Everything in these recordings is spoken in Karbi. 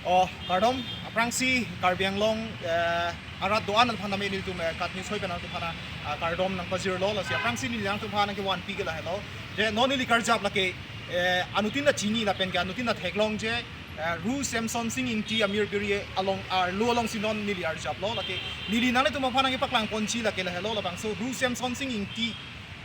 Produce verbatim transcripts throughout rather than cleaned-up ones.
Oh, kardom, aphrangsi Karbi Anglong, eh, arat do-an aphan nami nelitum, eh, KAT News hoi pen nangtum aphan, ah, kardom nangpajirlo, lasi aphrangsi neli nangtum aphan nangkevanpi ke lahelo. Je non neli karjap lake, eh, anuttin ta chini lapen ke anuttin ta theklong je, eh, Ru Semsonsing Ingti amirbiri along, arlo alongsi non neli arjaplo, lake neli nanglitum aphan nangkepaklangponji lake lahelo, labangso Ru Semsonsing Ingti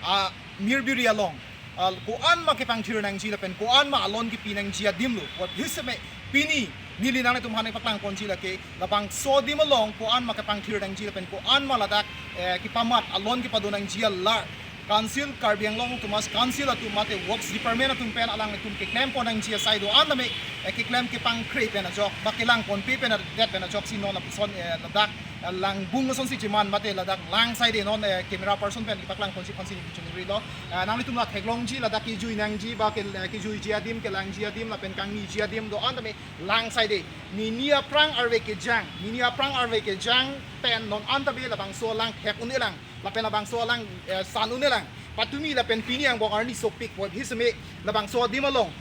amirbiri along, ah, ko-an ma kepangthir nangji lapen ko-an ma alon kepi nangji adim lo. Apot hiseme pini neli nanglitum aphan nangkepaklangponji lake labangso adim along ko-an ma kepangthir nangji lapen ko-an ma ladak, eh, kepamat alon kepado nangji alar Council, Karbi Anglong Autonomous Council atum mate Works Department atum pen alanglitum keklempon nangji asai do-an tame, eh, keklem kepangkre pen ajok, ba kelangponpe pen adet pen ajoksi non lapuson, eh, ladak, eh, langbung asonsi cheman mate ladak lang saide non, eh, camera person pen kepaklangponji aphansi neli kachingrilo. Eh, nanglitum la theklongji ladak kejui nangji ba ke, eh, kejuiji adim, kelangji adim lapen kangniji adim do-an tame lang saide. Nini aphrang arve kejang, nini aphrang arve kejang pen non an tame labangso lang thek un-elang, lapen labangso lang, eh, san un-elang. Patumi lapen pini angbong arni sopik apot hiseme labangso adim along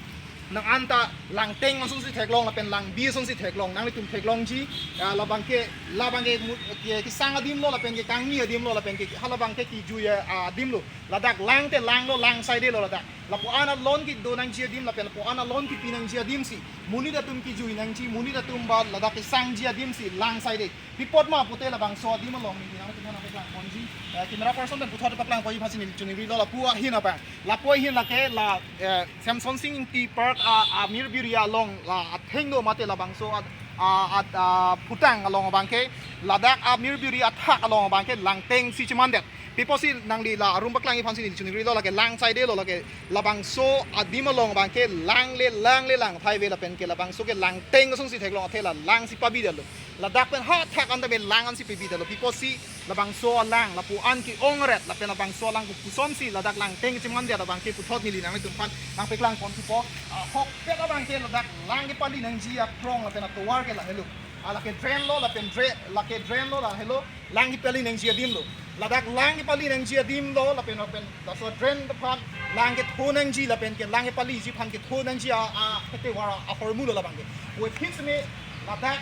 nang anta langteng asonsi theklong lapen langbi asonsi theklong, nanglitum theklongji, ah, labangke, labangke mu-, ke, kesang adim lo lapen ke kangni adim lo lapen ke halabangke kejui, ah, adim lo. Ladak lang te lang lo, lang saide lo ladak. Lapu-an alon kedo nangji adim lapen lapu-an alon kepi nangji adimsi monit atum kejui nangji, monit atum ba ladak kesangji adimsi lang saide. Pi apot ma pute labangso adim along neli nanglitum aphan nangpaklangponji, eh, camera person pen puthot paklangponji aphansi neli kachingrilo. Lapu ahin apa? Lapu ahin lake la, eh, Semsonsing Ingti Park a, amirbiri along la atheng do mate labangso a, a, a, a, putang along abangke, ladak amirbiri athak along abangke langtengsi chemandet. Pi apotsi nangli la arum paklangji aphansi neli kachingrilo, lake lang saide lo, lake labangso adim along abangke lang le lang le lang thai ave lapen ke labangso ke langteng asonsi theklong athe la langsi pabidetlo. Ladak pen ha thak an tame lang ansi pabidetlo. Pi apotsi labangso alang lapu-an ke-ongret lapen labangso alang kopusonsi ladak langteng chemandet abangke puthot neli nanglitum aphan nangpaklangponpo. Ahokpet abangke ladak lang kepali nangji akrong lapen atovar ke lahelo. Ah, lake drain lo lapen dre-, lake drain lo lahelo. Lang kepali nangji adim lo. Ladak lang kepali nangji adim lo lapen, lapen laso drain aphan lang ketho nangji lapen ke lang kepaliji aphan ketho nangji a, a, kete wara ahormu lo labangke. Apot hiseme ladak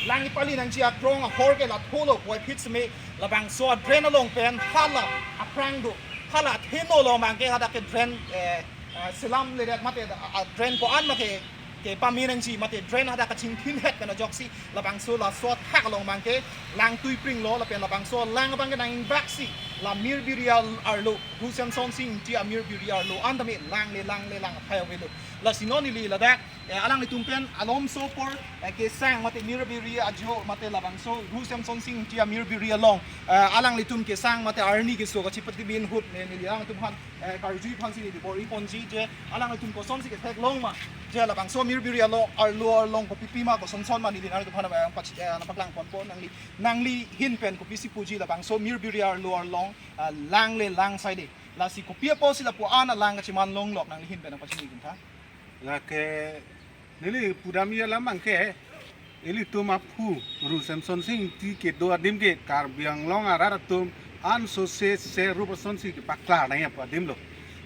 lang kepali nangji akrong ahor ke latho lo. Apot hiseme labangso drain along pen hala aphrang do, hala theno lo abangke hadak ke drain, eh, eh, selam ledet mate, ah, drain ko-an ma ke kepame nangji mate drain hadak kachingthin het pen ajoksi labangso laso athak along abangke lang tuipring lo lapen labangso lang abangke nangbaksi la mirbiri al-, arlo, Ru Semsonsing Ingti amirbiri arlo an tame lang le lang le lang thai avelo. Lasi non neli ladak, eh, alanglitum pen alomso apor, eh, kesang mate mirbiri ajo mate labangso Ru Semsonsing Ingti amirbiri along, eh, alanglitum kesang mate arni keso kachipatibin ahut, eh, neli alanglitum aphan, eh, karjui aphansi neli bor-iponji je alanglitum kosonsi ketheklong ma, je labangso mirbiri arlo, arlo along kopipi ma, kosonson ma, neli nanglitum aphan, eh, pach-, eh, nangpaklangponpo. Nangli, nangli ahin pen kopisi puji labangso mirbiri arlo along, eh, lang le lang saide. Lasi kopi apotsi lapu-an alang kacheman longlok, nangli ahin pen nangpachini kintha. Lake neli pudamji alam abangke, ilitum aphu Ru Semsonsing Ingti kedo adim ke Karbi Anglong arat atum an sose se rup asonsi kepaklar nangji adim lo.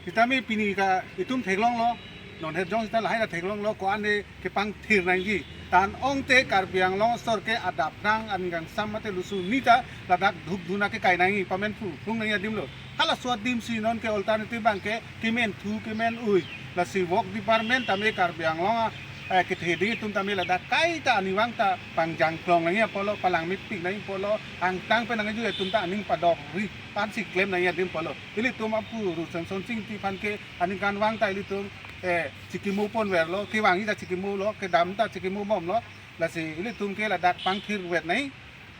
Sitame pini ke itum theklonglo, non het jong sita lahai ta theklonglo, ko-an de kepangthir nangji. Tan ong te Karbi Anglong asor ke adap rang an gangsam mate lusu nita ladak dhukdhuna kekai nangji, pamenphu phung nangji adim lo. Halaso adimsi non ke alternative abangke kementhu kemen-ui. Lasi Works Department tame Karbi Anglong a, eh, kethe ding atum tame ladak kaita aning vang ta pangjangklong nangji apotlo, palangmepik nangji apotlo, angtang pen nangkeju atum ta aning padokri, ansi klem nangji adim apotlo. Ilitum aphu Ru Semsonsing Ingti aphan ke aningkanvang ta ilitum, eh, chikimo ponverlo, kevangji ta chikimo lo, kedam ta chikimo bomlo. Lasi ilitum ke ladak pangthirvet nangji.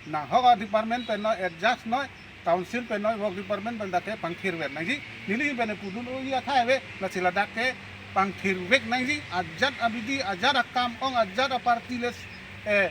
Nahok a department pen noi adjust noi, council pen noi, Works Department pen dak ke pangthirvet nangji. Neli pen pudun-ui athai ave, lasi ladak ke pangthirvek nangji. Ajat abidi, ajat akam ong, ajat aparty le, eh,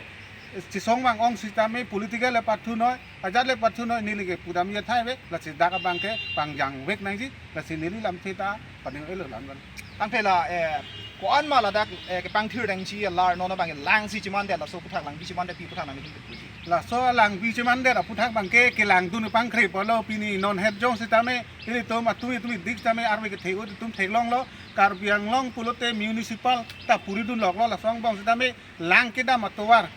chisong vang ong sitame political le pathu noi, ajat le pathu noi, neli ke pudamji athai ave, lasi dak abangke pangjangvek nangji. Lasi neli lamthe ta pading elo lam lam. Tangte la, eh, ko-an ma ladak, eh, kepangthir nangji alar non abang langsi chemandet, laso aphuthak langbi chemandet, pi aphuthak nangli ahin pen puji? Laso alangpi chemandet aphuthak abangke kelangdun pangkre pulo. Pini non het jong sitame ilitum atum itum idik sitame arve kethe-ut itum theklonglo. Karbi Anglong pulote municipal ta puridun loklo, laso angbong sitame lang kedam atovar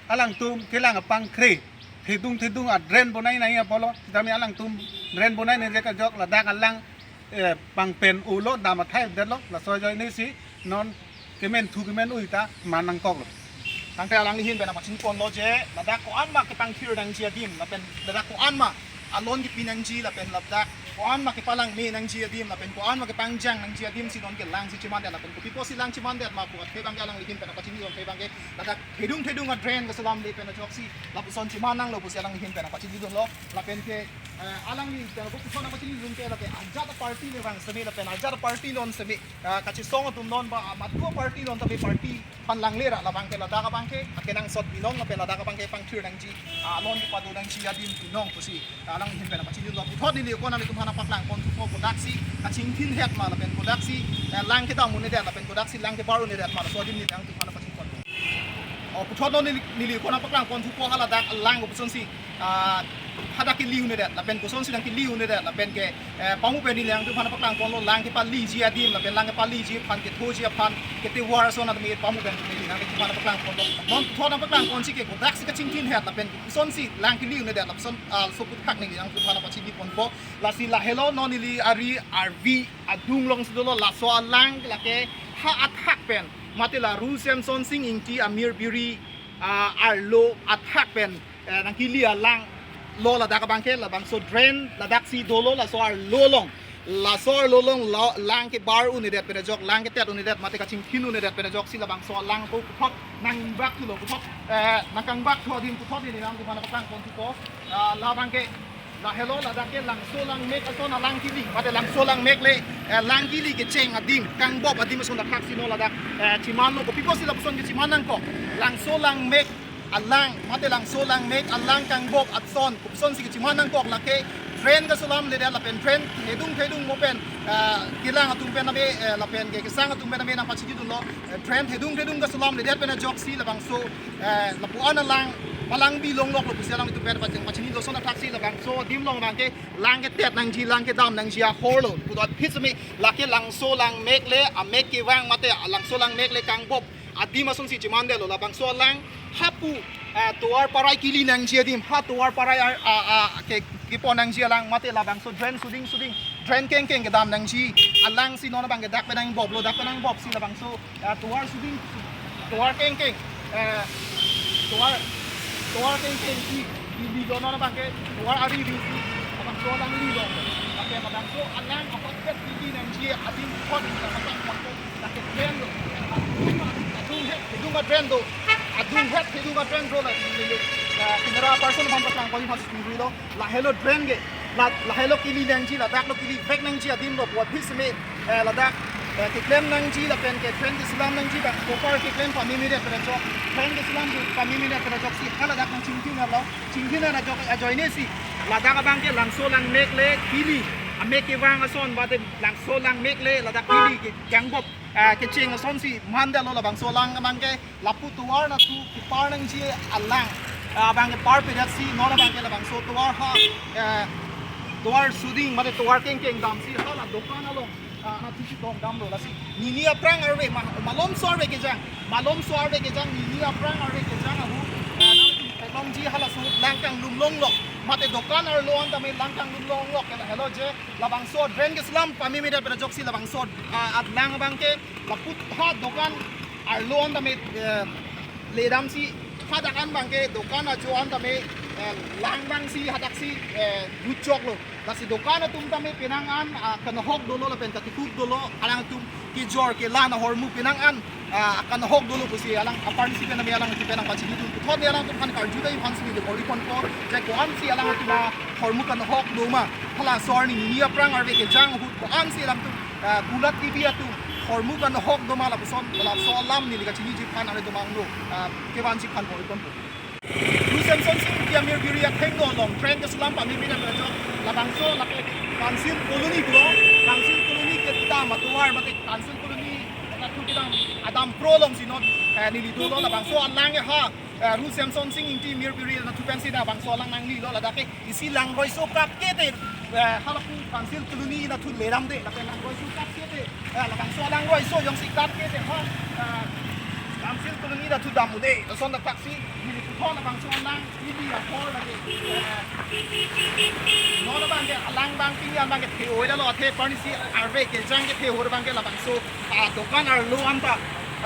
alangtum kelang apangkre, thedung thedung a-drain bonai nangji apotlo, sitame alangtum drain bonai nangji kejok ladak alang, eh, pangpen ulo, dam athai detlo, laso ajoinesi non kemen thu kemen ui ta man nangkoklo. Tangte alangli ahin pen nangpachini ponlo je ladak ko-an ma kepangthir nangji adim, lapen ladak ko-an ma alon kepi nangji, lapen ladak ko-an ma kepalangme nangji adim, lapen ko-an ma kepangjang nangji adim si non ke lang si chemandet, lapen kopi apotsi lang chemandet ma pu athe abangke alangli ahin pen nangpachini dun athe abangke ladak thedung thedung a-drain keselamle pen ajoksi lapuson cheman nanglo pusi alangli ahin pen nangpachini dunlo. Lapen ke, eh, alangli pen kopuson nangpachini dun ke lake ajat party le vang seme lapen ajat party non seme, eh, kachesong atum non ba, ah, matu party non tame party aphan langle ra labangke ladak abangke akenangsot binong lapen ladak abangke pangthir nangji, ah, alon kepado nangji adim binong pusi alangli ahin pen nangpachini dunlo. Puthot neli ko-an nanglitum aphan nangpaklang pon thupo, kodaksi kachingthin het ma lapen kodaksi, eh, lang kedam un-edet lapen kodaksi lang kebar un-edet ma, laso adim neli nanglitum aphan nangpachini pon. O, puthot non neli, neli ko-an nangpaklang pon thupo, haladak lang kosonsi, ah, hadak keli un-edet lapen kosonsi nangkeli un-edet lapen ke, eh, pamu pen neli nanglitum aphan nangpaklang ponlo, lang kepaliji adim lapen lang kepaliji aphan, kethoji aphan, ketovar ason adim pamu pen neli nanglitum aphan nangpaklang ponlo. Non puthot nangpaklang ponsi ke kodaksi kachingthin het lapen kosonsi lang keli un-edet lapuson, ah, laso aphuthak neli nanglitum aphan nangpachini ponpo. Lasi lahelo non neli ari arvi adung alongsi dolo, laso alang lake ha athak pen mate la Ru Semson Sing Ingti Amir Biri, ah, arlo athak pen, eh, nangkeli alang lo ladak abangke, labangso drain ladaksi dolo, laso arlo along. Laso arlo along lo, lang kebar un-edet pen ajok, lang ketet un-edet mate kachingthin un-edet pen ajoksi labangso alang ko puthot nangbak thulo, puthot, eh, nangkangbak thu adim puthot neli nanglitum aphan nangpaklang pon thupo, ah, labangke lahelo ladak ke Langso Langmek ason alang keli, mate Langso Langmek le, eh, lang keli kecheng adim, kangbop adim ason athaksi non ladak, eh, chemanlo. Kopi apotsi lapuson kecheman nangkok? Langso Langmek alang, mate Langso Langmek alang kangbop ason, kosonsi kecheman nangkok lake drain keselamledet lapen drain thedung thedung mo pen, eh, kelang atum pen tame, eh, lapen ke kesang atum pen tame nangpachini dunlo, eh, drain thedung thedung keselamledet pen ajoksi labangso, eh, lapu-an alang palangbi longloklo pusi alangtum pen pachini, pachini doson athaksi labangso adim along abangke lang ketet nangji, lang kedam nangji ahorlo. Puthot aphi seme lake Langso Langmek le amek kevang mate Langso Langmek le kangbop adim asonsi chemandetlo. Labangso alang hapu, eh, tovar parai keli nangji adim, ha tovar parai ar-, a, a, ke, kepon nangji alang mate labangso drain suding suding, drain kengkeng kedam nangji alangsi non abangke dak pen nangboplo, dak pen nangbopsi labangso, eh, tovar suding, tovar kengkeng, eh, tovar, tovar kengkeng si, di, di donon abangke tovar ari di si, labangso alang lilo. Lake labangso alang apot pet keli nangji adim puthot neli nangpaklang ponpo. Lake drain lo. Adung, adung het, adung a-drain do. Adung het, adung a-drain do la, eh, camera person aphan paklang pon aphan sungri lo. Lahelo drain ke, la, lahelo keli nangji, ladak lo kelivek nangji adim lo, puthot aphi seme, eh, ladak, eh, keklem nangji lapen ke drain keselam nangji abang, proper keklem pamemedet pen ajok, drain keselam pamemedet pen ajoksi haladak nangchingthin lo, chingthin ajok ajoinesi ladak abangke Langso Langmek le keli, amek kevang ason, bate Langso Langmek le ladak keli ke kangbop, eh, kecheng asonsi mandetlo. Labangso alang abangke lapu tovar natu kepar nangji alang, ah, abangke parpedet si non abangke labangso tovar ha, eh, tovar suding mate tovar kengkeng damsi hala dokan along, ah, natu chetong damlo. Lasi nini aphrang arve ma-, malomso arve kejang, malomso arve kejang, nini aphrang arve kejang ahut, ah, nangtum theklongji halaso lang kanglum longlok mate dokan arlo an tame lang kanglum longlok ke lahelo je labangso drain keselam pamemedet pen ajoksi labangso, ah, alang abangke lapu ha dokan arlo an tame, eh, ledamsi hadak an abangke dokan ajo an tame, eh, lang abangsi hadaksi, eh, dutchoklo. Lasi dokan atum tame penang an, ah, kanahok dolo lapen katutup dolo, alangtum kejor kelan ahormu penang an, ah, kanahok dolo pusi alang aparsi pen tame alangtum pen nangpachini dun. Puthot neli alangtum aphan karju dai aphan sini de bor-i ponpo, je ko-ansi alangtum ahormu kanahok doma, halaso arni nini aphrang arve kejang ahut ko-ansi alangtum, ah, Gulat T V atum hormu kanahok doma lapuson, laso alam neli kachiniji aphan are domanglo, ah, kevanji aphan bor-i ponpo. Ru Semson Sing Ingti Amir Biri athengno along drain keselam pamemedet pen ajok labangso lake Council Colony pulo, Council Colony kedam atovar mate Council Colony kedam, kedam pro alongsi non, eh, neli dolo. Labangso alang ha Eh, Ru Semson Sing Ingti Mir Biri anatthu pensi labangso alang nanglelo, ladak ke isi langroiso kat ke te, eh, halapu Council Colony anatthu ledamde, lapen langroiso kat ke te, eh, labangso alangroiso jongsi kat ke te, ha, eh, Council Colony anatthu damde, lason dak taksi, neli puthot labangso alang, ili apor lagi, eh, non abang ke alang abang pini abang ke the-oi lalo, athe parnisi arve kejang ke the-oi abang ke labangso, ah, dokan arlo anta,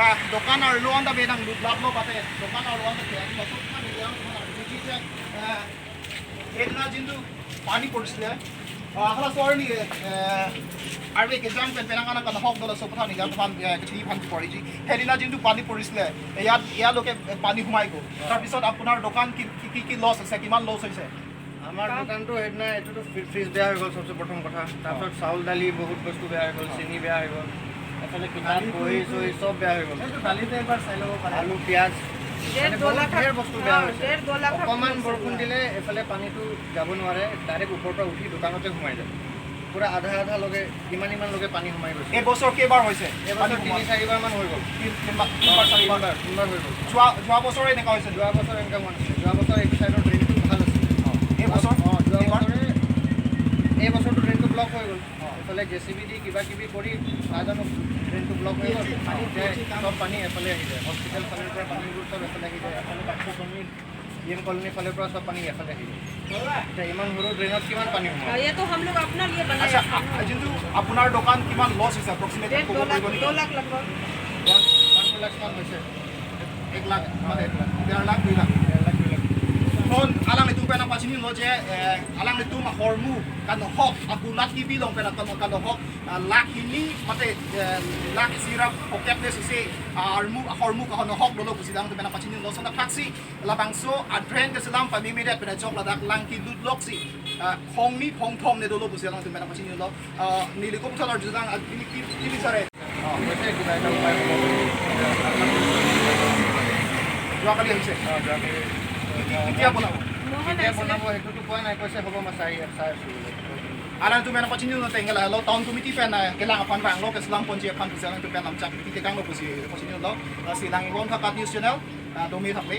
ah, dokan arlo anta benang lutlaplo pate, dokan arlo anta the-oi lalo, so kami yang, ah, Edi je, eh, Edna Jindu pani porisle. Ah, hala so arni, eh, arve kejang pen penang anak kanohok dolo so pathani jam pan, eh, kethi pan poriji. Edna Jindu pani porisle. Eh, ইয়াত, ইয়ালৈকে, eh, পানী সোমাই গ'ল। তাৰপিছত আপোনাৰ দোকান কি, কি, কি, কি লছ হৈছে, কিমান লছ হৈছে? আমাৰ দোকানটো সেইদিনা এইটোতো ফ্ৰি-, ফ্ৰিজ বেয়া হৈ গ'ল, চবচে প্ৰথম কথা। তাৰপিছত চাউল, দালি, বহুত বস্তু বেয়া হৈ গ'ল, চেনি বেয়া হৈ গ'ল, এফালে কিতাপ, বহী, চহী চব বেয়া হৈ গ'ল। এইটো দালিটো এবাৰ চাই ল'ব পাৰে। আলু, পিঁয়াজ, ডেৰ মানে দুই বহুত লাখ, ঢেৰ বস্তু বেয়া অ, হৈছে। ডেৰ দুই লাখ অকণমান বৰষুণ দিলে এফালে পানীটো যাব নোৱাৰে, ডাইৰেক্ট ওপৰৰ পৰা উঠি দোকানতে সোমাই যায়। পুৰা আধা আধা লগে, ইমান ইমান লগে পানী সোমাই গৈছে। এই বছৰ কেইবাৰ হৈছে? এই বছৰ পানী সোমোৱা? তিনি চাৰিবাৰ মান হৈ গ'ল। তিন-, তিনবাৰ, তিনবাৰ, চাৰিবাৰ? তিনবাৰ, তিনবাৰ হৈ গ'ল। যোৱা, যোৱা বছৰ এনেকুৱা হৈছে? যোৱা বছৰ এনেকুৱা হোৱা নাছিলে। যোৱা বছৰ এইটো চাইডৰ ড্ৰেইনটো ভাল আছিল। অ, এই বছৰ? অ, যোৱা এইবাৰ? বছৰে, এই বছৰটো ড্ৰেইনটো ব্লক হৈ গ'ল। অ। এইফালে জে চি বি দি কিবা কিবি কৰি নাজানো, ড্ৰেইনটো ব্লক হৈ গ'ল। পানী এতিয়া চব পানী এফালে আহি যায়। হস্পিটেল ফালৰ পৰা পানীবোৰ চব এফালে আহি যায়। এফালে বাক্স কলনী, ই এম কলনীৰ ফালৰ পৰা চব পানী এফালে আহি যায়। এতিয়া ইমান সৰু ড্ৰেইনত কিমান পানী সোমাব? हाँ, ये तो हम लोग अपना लिए बनाए আচ্ছা, हैं। আ-, যোনটো আপোনাৰ দোকান কিমান লছ হৈছে এপ্ৰক্সিমেটলি डेढ़, ক'ব दो लाख, পাৰিব নেকি? दो लाख लगभग। ওৱান, ওৱান টু লাখ মান হৈছে। এক লাখ, মানে, ডেৰ লাখ, দুই লাখ। ডেৰ লাখ, দুই lakh. Non alanglitum pen nangpachinilo je, eh, alanglitum ahormu kanohok, agulat kibi along pen kan-, kanohok, ah, lakh hini, mate, eh, lakh isi ra pocket le suse, ah, ahormu, ahormu kanohok dolo pusi alanglitum pen nangpachinilo. Lason dak thaksi, labangso a-drain keselam pamemedet pen ajok ladak lang kelut loksi, ah, phongni phongthom ne dolo pusi alanglitum pen nangpachinilo. Ah, neli ko puthot arjudang, ah, neli ki, ki bisare? অ, কৈছে কিবা এটা উপায় হ'ব বুলি। যোৱাকালি আহিছে? অ, যোৱাকালি। কেতিয়া বনাব? নহয়, কেতিয়া আহিছিলে। বনাব সেইটোতো কোৱা নাই, কৈছে হ'ব, মই চাই, চাই আছোঁ বুলি। Alanglitum pen nangpachinilo tengela lo town committee pen, eh, kelang aphan vanglo keselam ponji aphan pusi alanglitum pen lamchak pi tekanglo pusi pachinilo. Ah, si lang ibon thakat news channel, ah, domi thakle.